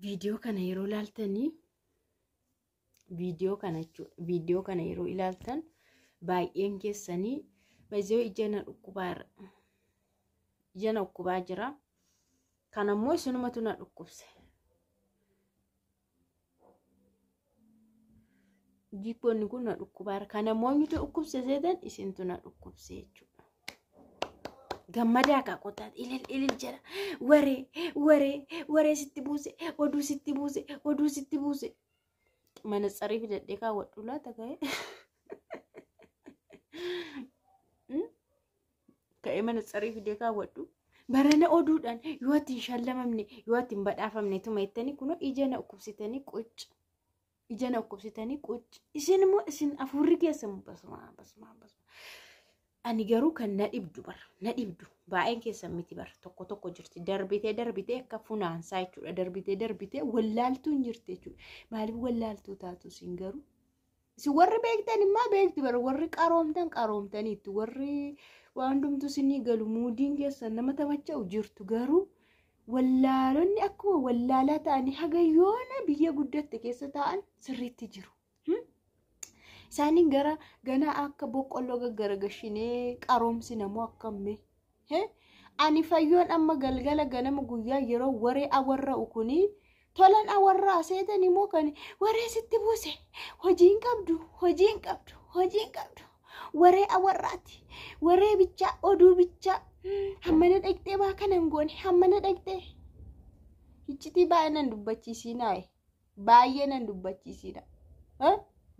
Viidiyoo kana yeroo ilaaltanii, viidiyoo kana jechuudha. Viidiyoo kana yeroo ilaaltan baay'een keessanii baay'ee ija na dhukkubaa jira. Ija na dhukkubaa jira. Kan ammoo isinumatu na dhukkubse. Jikkoonni kun na dhukkubaa jira. Kan ammoo eenyutu dhukkubse seetan isintu na dhukkubse jechuudha. Gammadaa kaa qotaa ilil ilil jedha. Waree waree waree sitti buuse, oduu sitti buuse, oduu sitti buuse. Manatsarii fidadhee kaawwadhu laata ka'ee? Ka'ee manatsarii fidee kaawwadhu. Barana oduudhaan yoo ati hin shallamamne, yoo ati hin badhaafamne tuma jettanii kunoo ija na dhukkubsitanii qucc. Ija na dhukkubsitanii qucc. Isin immoo isin afuurri keessan basuma basuma basuma. Ani garuu kan na dhibdu bara na dhibdu baay'een keessan miti bara, tokko tokko jirti, darbitee darbitee akka funaansaa jechuudha, darbitee darbitee wallaaltuun jirti jechuudha. Maaliif wallaaltuu taatu isin garuu? Isin warri beektan immoo beektu bara, warri qaroomtan qaroomtaniitu, warri waan hundumtuu isinii galu, muudiin keessan nama tamacha'u jirtu, garuu wallaalonni akkuma wallaalaa ta'anii haga yoona biyya guddatte keessa taa'an sirriitti jiru. Isaaniin gara ganaa akka boqqolloo gaggaragashinee qaroomsina moo akkamme? Ani fayyoon amma galgala ganama guyyaa yeroo waree awarra'u kuni tolan awarraa seetan immoo kan waree sitti buuse, hojii hin qabdu, hojii hin qabdu, hojii hin qabdu. Waree awarraati. Waree bichaa, oduu bichaa. Hammana dhaqxee waa kana hin goone, hammana dhaqxee. Iccitii baay'ee nan dubbachiisinaa. Baay'ee nan dubbachiisina.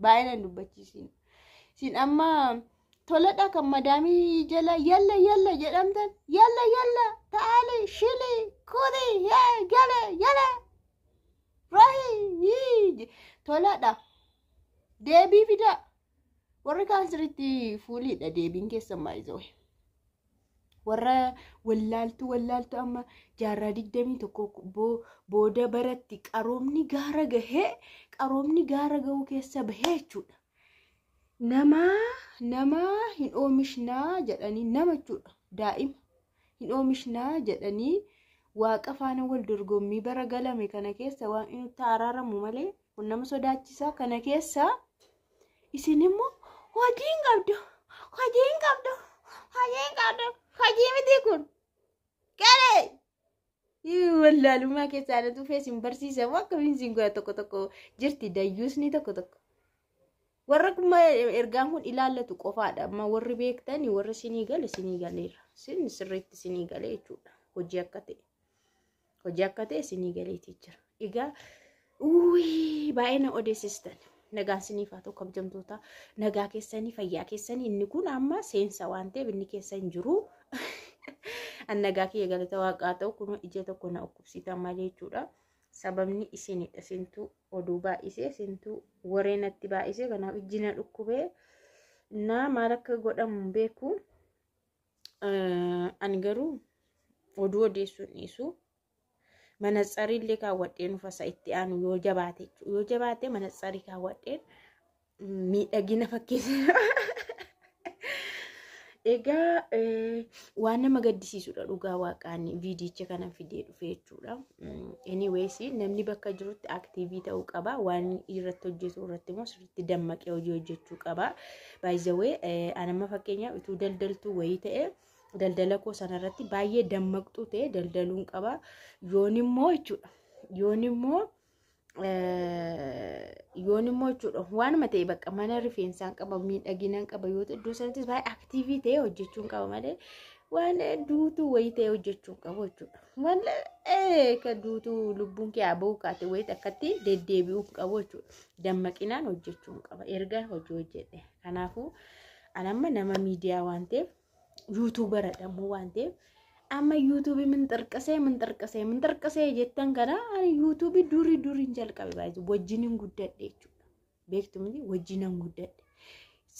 Baay'ee nan dubbachiisina. Isin amma toladha kan madaamii jala yalla yalla jedhamtan, yalla yalla ta'aali shili kuni gale yalla rahi toladha. Deebii fidaa. Warri kaan sirriitti fuuliidha deebiin keessan baay'isoo. Warra wallaaltuu wallaaltuu amma jaarraa 21 booda baratti qaroomni gaara gahee, qaroomni gaara gahuu keessa bahee jechuudha. Nama hin oomishnaa jedhanii, nama jechuudha, daa'ima hin oomishnaa jedhanii waaqa faana wal dorgommii bara galame kana keessa waan inni araaramu malee kun nama sodaachisaa kana keessa isin immoo hojii hin qabdu, hojii hin qabdu, hojii hin qabdu, hojii miti kun galee wallaalummaa keessaa na dhufee isin barsiisa moo akkamiin isin godha? Tokko tokko jirti dayyuusni tokko tokko. Warra kuma ergaan kun ilaallatu qofaadha. Amma warri beektan, warri isinii gale isinii galeera. Isin sirriitti isinii galee jechuudha. Hojii akka ta'e. Hojii akka ta'e isinii galeetii jira. Egaa baay'ee na odeessistan. Nagaan isiniif haa ta'u kabajamtoota, nagaa keessanii, fayyaa keessanii. Inni kun amma seensa waan ta'eef inni keessa hin jiru. An nagaa kiyya, galata waaqaa ta'u. Kun ija tokko na dhukkubsitan malee jechuudha. Sababni isinidha. Isintu oduu baay'isee, isintu waree natti baay'isee, kanaaf ijji na dhukkubee na maal akka godhamu hin beeku. Ani garuu oduu odeessuu hin dhiisu. Manatsarii illee kaawwadheen ufasa itti aanu yoo jabaate, yoo jabaate manatsarii kaawwadheen miidhagina fakkeessa. Egaa waan nama gaddisiisudha dhugaa waaqaan viidiyicha kana fidee dhufe jechuudha. Anyways, namni bakka jirutti active ta'uu qaba. Waan irratti hojjetu irratti immoo sirriitti dammaqee hojii hojjechuu qaba. By the way, anamma fakkeenyaaf utuu daldaltuu wayii ta'e daldala koo sanarratti baay'ee dammaqxuu ta'e daldaluun qaba. Yoon immoo jechuudha. Yoon immoo jechuudha, waanuma ta'e bakka mana rifeensaan qaba, miidhaginaan qaba yoo ta'e, iddoo sanattis baay'ee active ta'e hojjechuun qaba malee waan duutuu wayii ta'e hojjechuun qabu jechuudha. Waan kan duutuu lubbuun kee haa bahu kaate wayii akkatti deddeebi'uu qabu jechuudha. Dammaqinaan hojjechuun qaba erga hojii hojjedhe. Kanaafuu anamma nama miidiyaa waan ta'eef, YouTuberadha immoo waan ta'eef, amma YouTubeii minxirqisee minxirqisee minxirqisee jettan kana ani YouTubeii durii duriin jalqabe, baay'ee wajjinin guddadhe jechuudha. Beektu miti, wajjinan guddadhe.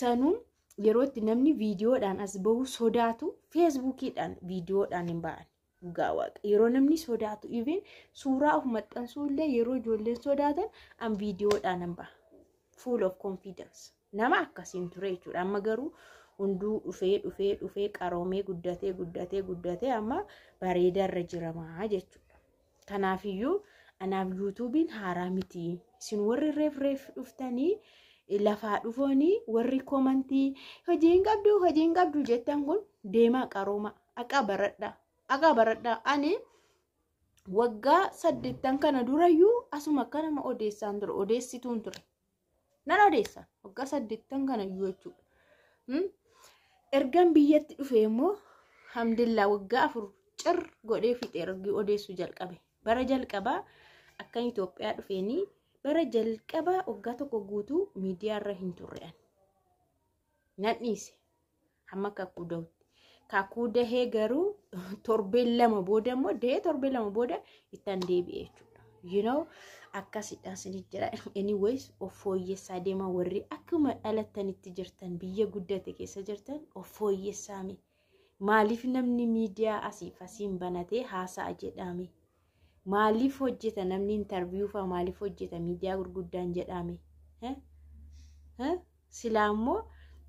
Sanuu yeroo itti namni viidiyoodhaan as bahu sodaatu Facebookiidhaan viidiyoodhaan hin ba'an. Dhugaa waaqa yeroo namni sodaatu, even suuraa of maxxansuu illee yeroo ijoolleen sodaatan, an viidiyoodhaan hin ba'a. Full of confidence. Nama akkasiin ture jechuudha. Amma garuu hunduu dhufee dhufee dhufee qaroomee guddatee guddatee guddatee amma bareedarra jiramaa jechuudha. Kanaafiyyuu Anaaf yuutuubiin haaraa miti. Isin warri reef reef dhuftanii lafaa dhufoonii warri koomantii hojii hin qabdu hojii hin qabdu jettan kun deemaa qarooma. Aqaa baradhaa. Aqaa baradhaa. Ani waggaa 8 kana durayyuu asuma akka nama odeessaan ture odeessituun ture. Nan odeessa waggaa 8 kana iyyuu jechuudha. Ergan biyyatti dhufe immoo alhamdulillah waggaa 4 cir godhee fixee ergi odeessuu jalqabe. Bara jalqabaa akkan Itoophiyaa dhufeenii bara jalqabaa waggaa 1 guutuu miidiyaarra hin turre ani. Nan dhiise hamma kakuu dahutti. Kakuu dahee garuu torbee 2 booda immoo dahee torbee 2 booda ittan deebi'e jechuudha. You know akkasidha isinit jira. Anyways of fooyyessaa deema warri akkuma dhalattanitti jirtan biyya guddate keessa jirtan of fooyyessaame. Maaliif namni miidiyaa asiif asiin banatee haasa'a jedhame? Maaliif hojjeta namni intarviyuu fa'a maaliif hojjeta miidiyaa gurguddaan jedhame? Silaa immoo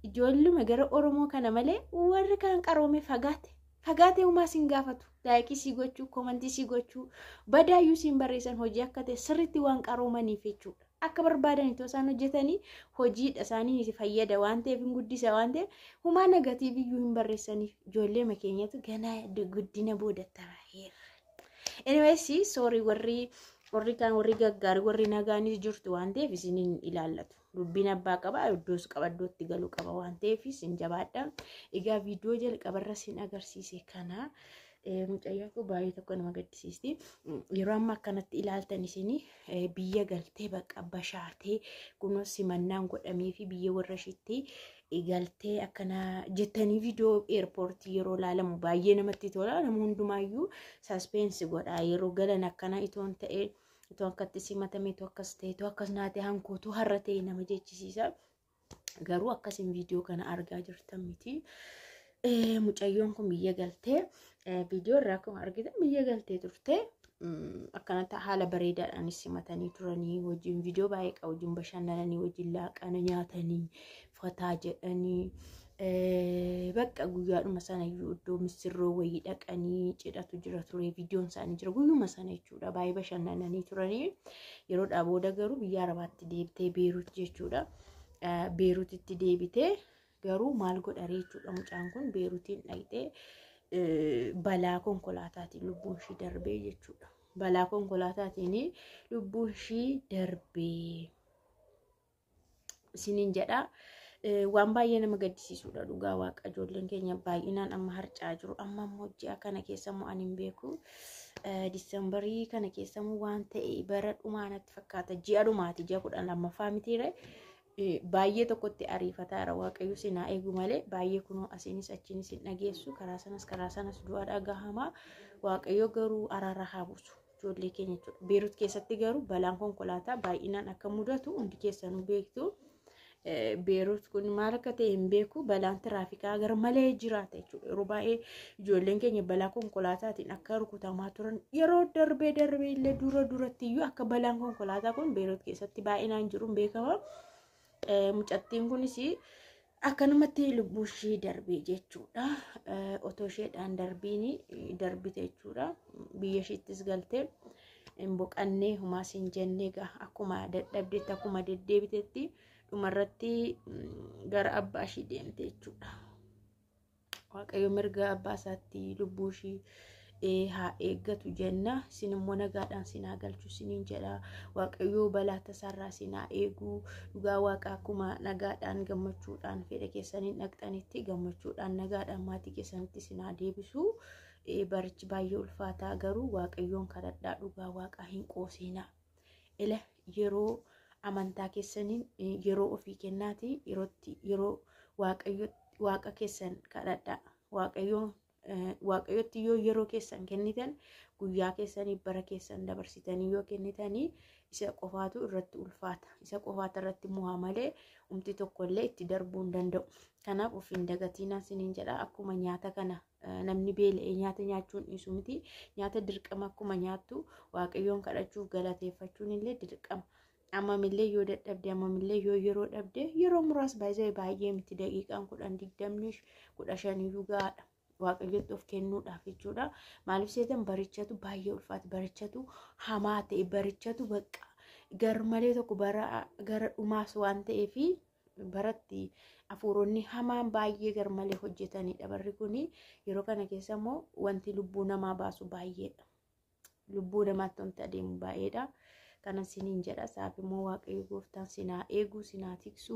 ijoolluma gara Oromoo kana malee warri kaan qaroome fagaate. Fagaatee uumaa siin gaafatu. Laayikii sii gochuu, koomantii sii gochuu, badaayyuu siin barreessan hojii akka ta'e sirriitti waan qaroomaniif jechuudha. Akka barbaadan itoo isaan hojjetanii hojiidha isaanii fayyada waan ta'eef hin guddisa waan ta'eef humaa negatiiviyyuu hin barreessaniif ijoollee makeenyatu ganaa guddina booda taa'eera. Anyways, sorry warri kaan warri gaggaarii warri nagaanis jirtu waan ta'eef isin hin ilaallatu. Dubbiin abbaa qaba iddoos qaba iddootti galuu qaba waan ta'eef isin jabaadha. Egaa viidiyoo jalqabarra isin agarsiise kana mucayyoon kun baay'ee tokko nama gaddisiisti. Yeroo amma akkanatti ilaaltan isin biyya galtee bakka bashaatee kunoo simannaan godhamee fi biyya warra ishiitti galtee akkana jettanii viidiyoo eerpoortii yeroo ilaalamu baay'ee namatti tola. Nama hundumaayyuu saspeensi godha yeroo galan akkana itoon ta'ee itoo akkatti simatame itoo akkas ta'e itoo akkas naatee hankootuu har'a ta'e nama jechisiisa. Garuu akkasiin viidiyoo kana argaa jirtan miti. Mucayyoon kun biyya galtee viidiyoo irraa akkuma argitan biyya galtee turte. Akkanatti haala bareedaadhaanis simatanii turanii wajjin viidiyoo baay'ee qabu wajjin bashannananii wajjin laaqana nyaatanii fataa jedhanii bakka guyyaadhuma sana iyyuu iddoo misirroo wayii dhaqanii cidhatu jira ture viidiyoon isaanii jira guyyuma sana jechuudha baay'ee bashannananii turanii yeroodhaa booda garuu biyya Arabaatti deebitee Beerut jechuudha. Beerutitti deebitee garuu maal godharee jechuudha mucaan kun Beerutiin dhaqxee balaa konkolaataatiin lubbuun ishii darbee jechuudha. Balaa konkolaataatiin lubbuun ishii darbee isiniin jedha. Waan baay'ee nama gaddisiisudha dhugaa waaqa ijoolleen keenya baay'inaan amma harcaa jiru. Amma immoo ji'a kana keessa immoo ani hin beeku. Disembarii kana keessa immoo waan ta'e bara dhumaa natti fakkaata. Ji'a dhumaati ji'a 12ffaa mitiire. Baay'ee tokkotti ariifataara waaqayyo sinaa eegu malee baay'ee kunoo asiinis achiinis hin dhageessu karaa sanas du'a dhagahama waaqayyo garuu araara haa buusu ijoollee keenya jechuudha. Beerut keessatti garuu balaan konkolaataa baay'inaan akka mudatu hundi keessanuu beektu. Beerut kun maal akka ta'e hin beeku balaan tiraafikaa gar malee jiraata jechuudha. Yeroo baay'ee ijoolleen keenya balaa konkolaataatiin akka rukutamaa turan yeroo darbee darbee illee dura duratti iyyuu akka balaan konkolaataa kun Beerut keessatti baay'inaan jiru beekama. Mucattiin kunis akkanumatti lubbuu ishee darbee jechuudha. Otoo isheedhaan darbiin darbite jechuudha. Biyya isheettis galtee hin boqannee humaas hin jennee egaa akkuma dadhabdeetti akkuma deddeebitetti dhumarratti gara abbaa ishee deemte jechuudha. Waaqayyo mirga abbaa isaatti lubbuu ishee haa eeggatu jenna. Isin immoo nagaadhaan isin haa galchu isiniin jedha. Waaqayyo balaa tasaarraa isin haa eegu. Dhugaa waaqa akkuma nagaadhaan gammachuudhaan fedha keessaniin dhaqxanitti gammachuudhaan nagaadhaan maatii keessanitti isin haa deebisu. Barichi baay'ee ulfaataa garuu waaqayyoon kadhadhaa dhugaa waaqaa hin qoosiinaa. Ila yeroo amantaa keessaniin yeroo ofii kennaati yeroo waaqa keessan kadhadhaa. Waaqayyotti yoo yeroo keessan kennitan guyyaa keessanii bara keessan dabarsitanii yoo kennitanii isa qofaatu irratti ulfaata. Isa qofaatu irratti mo'a malee umti tokkollee itti darbuu hin danda'u. Kanaaf of hin dagatinaa isiniin jedha. Akkuma nyaata kana namni beela'ee nyaata nyaachuun dhiisu miti. Nyaata dirqama akkuma nyaattu waaqayyoon kadhachuuf galateeffachuun illee dirqama. Ammamillee yoo dadhabde ammamillee yoo yeroo dhabde yeroo muraas baay'ee baay'ee miti daqiiqaan 10 20 15 iyyuu gahaadha. Waaqayyotti of kennuudhaaf jechuudha. Maaliif seetan barichatu baay'ee ulfaata, barichatu hamaa ta'e, barichatu bakka garmalee tokko bara gara dhumaas waan ta'eefi baratti hafuuronni hamaan baay'ee garmalee hojjetanidha. Barri kun yeroo kana keessa immoo wanti lubbuu namaa baasu baay'eedha. Lubbuu namaatti wanti adeemu baay'eedha. Kana siniin jedha. Saaf immoo Waaqayyo gooftaan sinaa eegu, sinaa tiksu.